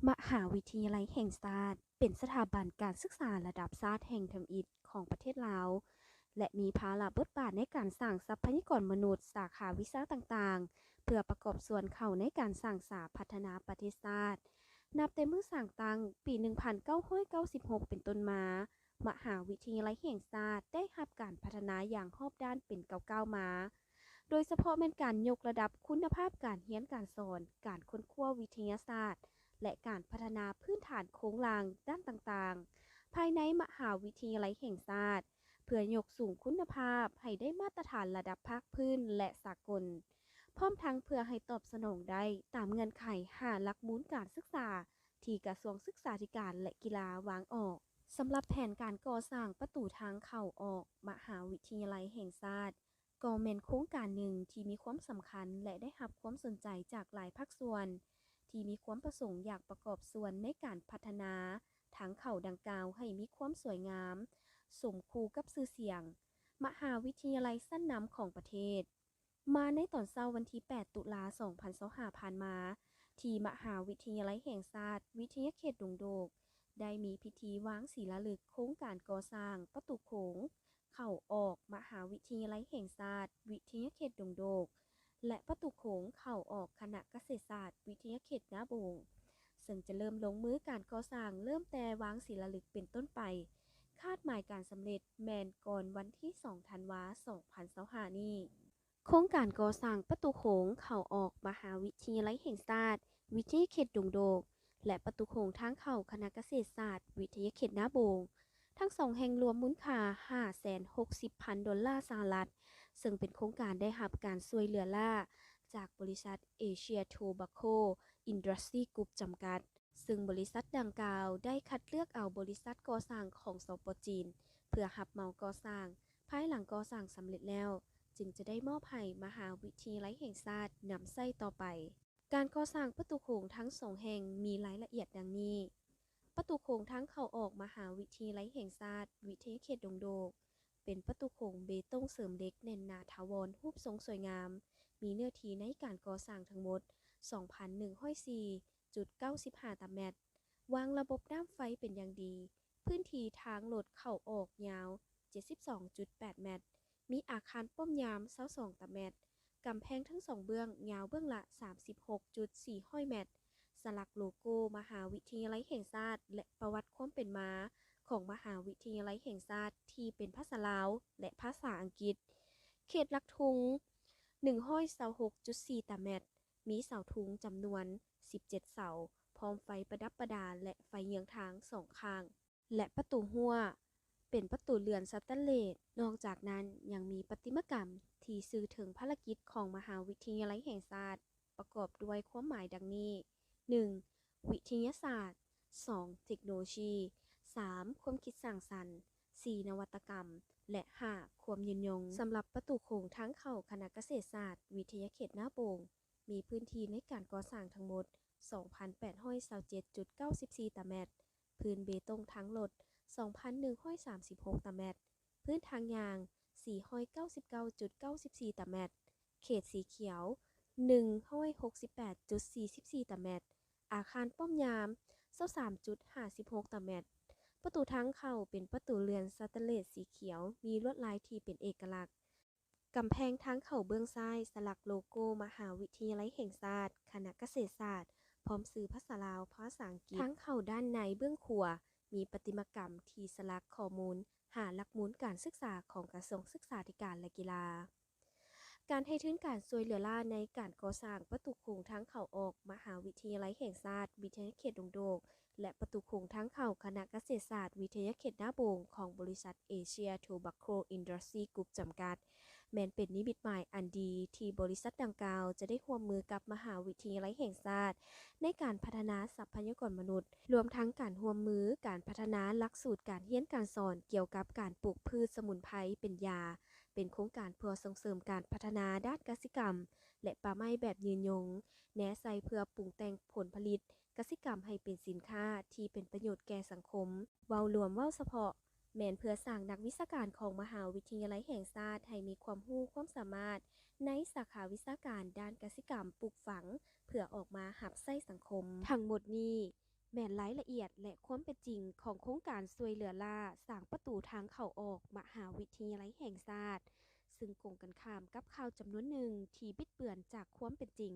ມະຫາວິທະຍາໄລແຫ່ງຊາດ ເປັນສະຖາບັນການສຶກສາລະດັບຊາດແຫ່ງທຳອິດຂອງປະເທດລາວ ແລະ ມີພາລະບົດບາດໃນການສ້າງຊັບພະຍາກອນມະນຸດສາຂາວິຊາຕ່າງໆ ເພື່ອປະກອບສ່ວນເຂົ້າໃນການສ້າງສາພັດທະນາປະເທດຊາດ. ນັບແຕ່ມື້ສ້າງຕັ້ງ ປີໜຶ່ງພັນເກົ້າຮ້ອຍເກົ້າສິບຫົກເປັນຕົ້ນມາ, ມະຫາວິທະຍາໄລແຫ່ງຊາດໄດ້ຮັບການພັດທະນາຢ່າງຮອບດ້ານເປັນກ້າວໆມາ, ໂດຍສະເພາະແມ່ນການຍົກລະດັບຄຸນນະພາບການຮຽນການສອນ, ການຄົ້ນຄວ້າວິທະຍາສາດ ແລະ ການພັດທະນາພື້ນຖານໂຄງລ່າງດ້ານຕ່າງໆ ພາຍໃນມະຫາວິທະຍາໄລແຫ່ງຊາດ ເພື່ອຍົກສູງຄຸນນະພາບໃຫ້ໄດ້ມາດຕະຖານລະດັບພາກພື້ນ ແລະ ສາກົນ, ພ້ອມທັງເພື່ອໃຫ້ຕອບສະໜອງໄດ້ຕາມເງື່ອນໄຂຫ້າຫຼັກມູນການສຶກສາທີ່ກະຊວງສຶກສາທິການ ແລະ ກິລາວາງອອກ. ສຳລັບແຜນການກໍ່ສ້າງປະຕູທາງເຂົ້າອອກມະຫາວິທະຍາໄລແຫ່ງຊາດ ກໍແມ່ນໂຄງການໜຶ່ງທີ່ມີຄວາມສຳຄັນ ແລະ ໄດ້ຮັບຄວາມສົນໃຈຈາກຫຼາຍພາກສ່ວນ ທີ່ມີຄວາມປະສົງຢາກປະກອບສ່ວນໃນການພັດທະນາທາງເຂົ້າດັ່ງກ່າວໃຫ້ມີຄວາມສວຍງາມ ສົມຄູ່ກັບຊື່ສຽງມະຫາວິທະຍາໄລຊັ້ນນຳຂອງປະເທດ. ມາໃນຕອນເຊົ້າວັນທີແປດ ຕຸລາ ສອງພັນຊາວຫ້າ ຜ່ານມາ, ທີ່ມະຫາວິທະຍາໄລແຫ່ງຊາດ ວິທະຍາເຂດດົງໂດກ ໄດ້ມີພິທີວາງສີລາລຶກໂຄງການກໍ່ສ້າງປະຕູໂຂງເຂົ້າອອກມະຫາວິທະຍາໄລແຫ່ງຊາດ ວິທະຍາເຂດດົງໂດກ ແລະ ປະຕູໂຂງເຂົ້າອອກຄະນະກະເສດສາດ ວິທະຍາເຂດນາໂບງ, ເຊິ່ງຈະເລີ່ມລົງມືການກໍ່ສ້າງເລີ່ມແຕ່ວາງສີລາລຶກເປັນຕົ້ນໄປ, ຄາດໝາຍການສຳເລັດແມ່ນກ່ອນວັນທີສອງ ທັນວາ ສອງພັນຊາວຫ້ານີ້. ໂຄງການກໍ່ສ້າງປະຕູໂຂງເຂົ້າອອກມະຫາວິທະຍາໄລແຫ່ງຊາດ ວິທະຍາເຂດດົງໂດກ ແລະ ປະຕູໂຂງທາງເຂົ້າຄະນະກະເສດສາດ ວິທະຍາເຂດນາໂບງ ທັງສອງແຫ່ງລວມມູນຄ່າຫ້າແສນຫົກສິບພັນໂດລາສະຫະລັດ, ເຊິ່ງເປັນໂຄງການໄດ້ຮັບການຊ່ວຍເຫຼືອລ້າຈາກບໍລິສັດ Asia Tobacco Industry Group ຈຳກັດ. ເຊິ່ງບໍລິສັດດັ່ງກ່າວໄດ້ຄັດເລືອກເອົາບໍລິສັດກໍ່ສ້າງຂອງ ສປ ຈີນ ເພື່ອຮັບເໝົາກໍ່ສ້າງ, ພາຍຫຼັງກໍ່ສ້າງສຳເລັດແລ້ວ ຈຶ່ງຈະໄດ້ມອບໃຫ້ມະຫາວິທະຍາໄລແຫ່ງຊາດນຳໃຊ້ຕໍ່ໄປ. ການກໍ່ສ້າງປະຕູໂຂງທັງສອງແຫ່ງມີລາຍລະອຽດດັ່ງນີ້: ປະຕູໂຂງທາງເຂົ້າອອກມະຫາວິທະຍາໄລແຫ່ງຊາດ ວິທະຍາເຂດດົງໂດກ ເປັນປະຕູໂຂງເບຕົງເສີມເຫຼັກແໜ້ນໜາຖາວອນ ຮູບຊົງສວຍງາມ, ມີເນື້ອທີ່ໃນການກໍ່ສ້າງທັງໝົດ ສອງພັນໜຶ່ງຮ້ອຍສີ່ຈຸດເກົ້າສິບຫ້າຕາແມັດ, ວາງລະບົບນ້ຳໄຟເປັນຢ່າງດີ, ພື້ນທີ່ທາງລົດເຂົ້າອອກຍາວເຈັດສິບສອງຈຸດແປດແມັດ, ມີອາຄານປ້ອມຍາມຊາວສອງຕາແມັດ, ກຳແພງທັງສອງເບື້ອງຍາວເບື້ອງລະສາມສິບຫົກຈຸດສີ່ຮ້ອຍແມັດ, ສະຫຼັກໂລໂກ້ມະຫາວິທະຍາໄລແຫ່ງຊາດ ແລະ ປະຫວັດຄວາມເປັນມາຂອງມະຫາວິທະຍາໄລແຫ່ງຊາດທີ່ເປັນພາສາລາວ ແລະ ພາສາອັງກິດ, ເຂດຫຼັກທຸງໜຶ່ງຮ້ອຍຊາວຫົກຈຸດສີ່ຕາແມັດ, ມີເສົາທຸງຈຳນວນສິບເຈັດເສົາ, ພ້ອມໄຟປະດັບປະດາ ແລະ ໄຟເຍືອງທາງສອງຂ້າງ ແລະ ປະຕູຮົ້ວ ເປັນປະຕູເລື່ອນສະແຕນເລດ. ນອກຈາກນັ້ນ ຍັງມີປະຕິມາກຳທີ່ສື່ເຖິງພາລະກິດຂອງມະຫາວິທະຍາໄລແຫ່ງຊາດ ປະກອບດ້ວຍຄວາມໝາຍດັ່ງນີ້: ໜຶ່ງ ວິທະຍາສາດ, ສອງ ເທັກໂນໂລຊີ, ສາມ ຄວາມຄິດສ້າງສັນ, ສີ່ ນະວັດຕະກຳ ແລະ ຫ້າ ຄວາມຍືນຍົງ. ສຳລັບປະຕູໂຂງທາງເຂົ້າຄະນະກະເສດສາດ ວິທະຍາເຂດນາໂບງ ມີພື້ນທີ່ໃນການກໍ່ສ້າງທັງໝົດ ສອງພັນແປດຮ້ອຍຊາວເຈັດຈຸດເກົ້າສິບສີ່ຕາແມັດ, ພື້ນເບຕົງທາງລົດ ສອງພັນໜຶ່ງຮ້ອຍສາມສິບຫົກຕາແມັດ, ພື້ນທາງຍ່າງ ສີ່ຮ້ອຍເກົ້າສິບເກົ້າຈຸດເກົ້າສິບສີ່ຕາແມັດ, ເຂດສີຂຽວ ໜຶ່ງຮ້ອຍຫົກສິບແປດຈຸດສີ່ສິບສີ່ຕາແມັດ, ອາຄານປ້ອມຍາມ ຊາວສາມຈຸດຫ້າສິບຫົກຕາແມັດ. ປະຕູທາງເຂົ້າເປັນປະຕູເລື່ອນສະແຕນເລດສີຂຽວ ມີລວດລາຍທີ່ເປັນເອກະລັກ. ກຳແພງທາງເຂົ້າເບື້ອງຊ້າຍ ສະຫຼັກໂລໂກ້ມະຫາວິທະຍາໄລແຫ່ງຊາດ ຄະນະກະເສດສາດ ພ້ອມຊື່ພາສາລາວ, ພາສາອັງກິດ. ທາງເຂົ້າດ້ານໃນເບື້ອງຂວາ ມີປະຕິມາກຳທີ່ສະຫຼັກຂໍ້ມູນຫ້າຫຼັກມູນການສຶກສາຂອງກະຊວງສຶກສາທິການ ແລະ ກິລາ. ການໃຫ້ທຶນການຊ່ວຍເຫຼືອລ້າໃນການກໍ່ສ້າງປະຕູໂຂງທາງເຂົ້າອອກມະຫາວິທະຍາໄລແຫ່ງຊາດ ວິທະຍາເຂດດົງໂດກ ແລະ ປະຕູໂຂງທາງເຂົ້າຄະນະກະເສດສາດ ວິທະຍາເຂດນາໂບງ ຂອງບໍລິສັດ Asia Tobacco Industry Group ຈຳກັດ ແມ່ນເປັນນິມິດໝາຍອັນດີທີ່ບໍລິສັດດັ່ງກ່າວຈະໄດ້ຮ່ວມມືກັບມະຫາວິທະຍາໄລແຫ່ງຊາດ ໃນການພັດທະນາຊັບພະຍາກອນມະນຸດ, ລວມທັງການຮ່ວມມືການພັດທະນາຫຼັກສູດການຮຽນການສອນກ່ຽວກັບການປູກພືດສະໝຸນໄພເປັນຢາ, ເປັນໂຄງການເພື່ອສົ່ງເສີມການພັດທະນາດ້ານກະສິກຳ ແລະ ປ່າໄມ້ແບບຍືນຍົງ, ແນໃສ່ເພື່ອປຸງແຕ່ງຜົນຜະລິດກະສິກຳໃຫ້ເປັນສິນຄ້າທີ່ເປັນປະໂຫຍດແກ່ສັງຄົມ. ເວົ້າລວມເວົ້າສະເພາະ ແມ່ນເພື່ອສ້າງນັກວິຊາການຂອງມະຫາວິທະຍາໄລແຫ່ງຊາດໃຫ້ມີຄວາມຮູ້ຄວາມສາມາດໃນສາຂາວິຊາການດ້ານກະສິກຳປູກຝັງ ເພື່ອອອກມາຮັບໃຊ້ສັງຄົມ. ທັງໝົດນີ້ ແມ່ນລາຍລະອຽດ ແລະ ຄວາມເປັນຈິງຂອງໂຄງການຊ່ວຍເຫຼືອລ້າສ້າງປະຕູທາງເຂົ້າອອກມະຫາວິທະຍາໄລແຫ່ງຊາດ, ຊຶ່ງກົງກັນຂ້າມກັບຂ່າວຈຳນວນໜຶ່ງທີ່ບິດເບືອນຈາກຄວາມເປັນຈິງ.